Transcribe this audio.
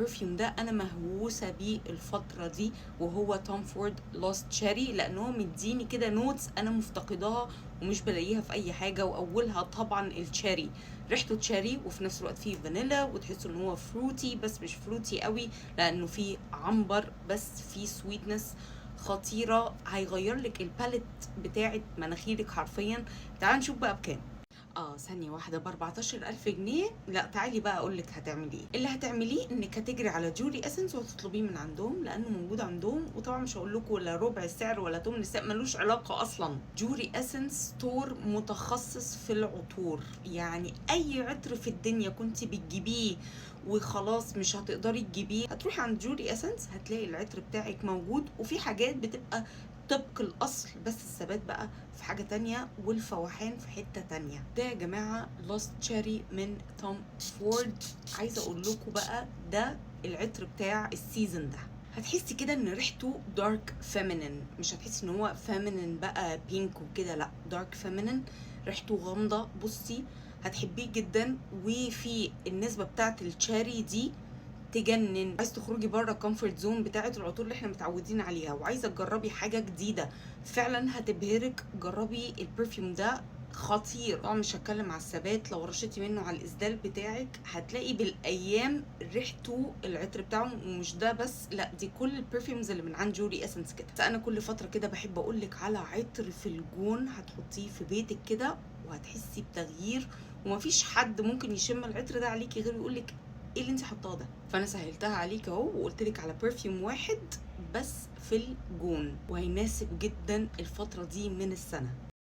perfume ده انا مهووسه بيه الفترة دي، وهو Tom Ford Lost Cherry، لان هو مديني كده notes انا مفتقداها ومش بلاقيها في اي حاجه، واولها طبعا ال cherry. ريحته cherry وفي نفس الوقت فيه فانيلا، وتحسوا ان هو fruity بس مش fruity قوي لانه فيه عنبر، بس فيه sweetness خطيره. هيغير لك ال palate بتاعت مناخيرك حرفيا. تعال نشوف بقى بكام. ثانية واحدة، ب 14000 جنيه. لا، تعالي بقى اقول لك هتعملي ايه. اللي هتعمليه انك هتجري على Joorie Essence وهتطلبيه من عندهم، لانه موجود عندهم. وطبعا مش هقول لكم ولا ربع السعر ولا تمن السعر، ملوش علاقة اصلا. Joorie Essence store متخصص في العطور، يعني اي عطر في الدنيا كنت بتجيبيه وخلاص مش هتقدري تجيبيه، هتروحي عند Joorie Essence هتلاقي العطر بتاعك موجود. وفي حاجات بتبقى طبق الاصل، بس الثبات بقى في حاجة تانية والفوحان في حتة تانية. ده يا جماعة Lost Cherry من Tom Ford. عايزة اقول لكم بقى ده العطر بتاع ال season ده. هتحسي كده ان ريحته dark feminine، مش هتحسي ان هو feminine بقى pink وكده، لا، dark feminine، ريحته غامضة. بصي، هتحبيه جدا، وفي النسبة بتاعت ال cherry دي تجنن. عايز تخرجي بره ال comfort zone بتاعه العطور اللي احنا متعودين عليها وعايزه تجربي حاجة جديدة فعلا هتبهرك، جربي ال perfume ده، خطير. طبعا مش هتكلم على الثبات، لو رشيتي منه على الاسدال بتاعك هتلاقي بالايام ريحته العطر بتاعه. ومش ده بس، لا، دي كل ال perfumes اللي من عند Joorie Essence كده. انا كل فترة كده بحب اقول لك على عطر في الجون هتحطيه في بيتك كده وهتحسي بتغيير، ومفيش حد ممكن يشم العطر ده عليكي غير يقولك ايه اللي انت حطاه ده. فانا سهلتها عليك اهو وقلت لك على perfume واحد بس في الجون، وهيناسب جدا الفترة دي من السنه.